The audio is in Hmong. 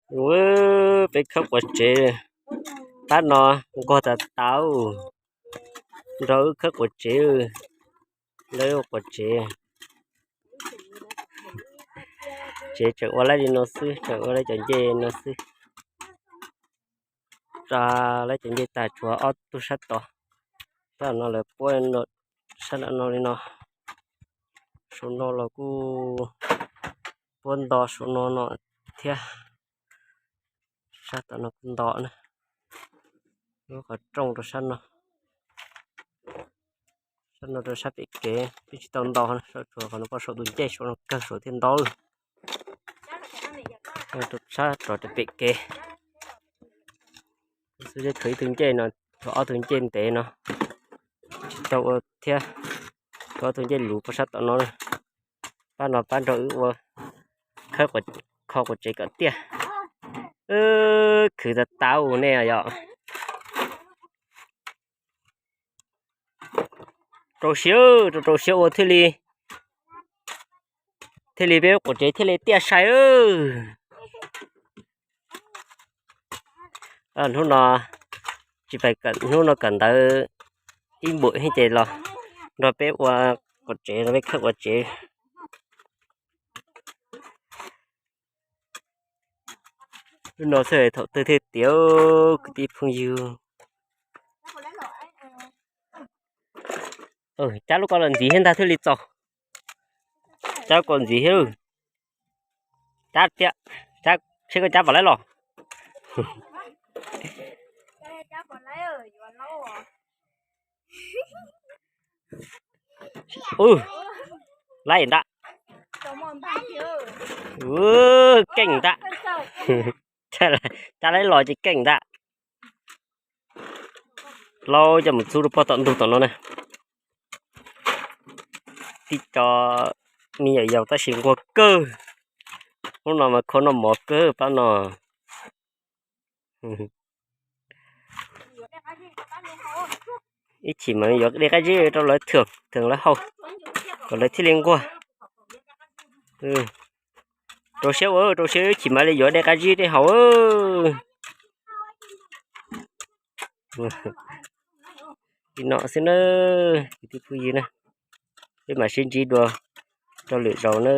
Peb khawb quav tsev, pab no nquag tas tas, nrog wb khawb quav tsev, lawv quav tsev. Tsev tseem ua laib li no xwb, tseem ua laib cov ncej no xwb. Tsa laib cov ncej tag tshuav ob tug sab tod. Sab no lawv puab sab no li no. Saum no los kuj puab nto saum no no thiab. Sab tom no kuj nto na. Lub qhov rooj rau sab no. Sab no rau sab pem kev twb tsis tau nto, tshuav qhov no poj saum tus ncej saum no kawg saum thiaj nto. Rau sab rov rau pem kev xwb, tshuav ib tug ncej no, tshuav ob tug ncej ntev no tsis tau ua thiab. Tshuav ob tug ncej luv poj sab tom no. Pab no pab nrog wb ua, khawb, kho quav tsev kom tiaj. Khwv tas tas ua nej yom. Rau siab, rau rau siab ua thiaj li, thiaj li peb quav tsev thiaj li tiaj sai. Hnub no tsis pais, hnub no kawm ntawv ib npum thiab ces los nrog peb ua quav tsev, nrog peb khawb quav tsev. Lub no xwb thaum twg thiaj tiav, kwv tij phooj ywg. Cab lub ko los ntxiv thiab ntag thiaj li txaus. Cab ko ntxiv thiab. Cab tiag, seb koj cab pom laib los. Laib ntag. Keej ntag. Cab laib los ces keej ntag. Laub coj mus txub rau pog tom ntug tom no na. Tib co me nyuam yaus tab sis nquag kawg. Hnub no mas khau noj mov kawg pab no. Ib chim mas yuav de qab zib rau lawv thwm thwm lawv haus, kom lawv thiaj li nquag. Rau siab ua, rau siab, ib chim mam li yuav de qab zib de haus. Li no xwb na, kwv tij phooj ywg na, peb mam sib ntsib dua rau lwm zaus na.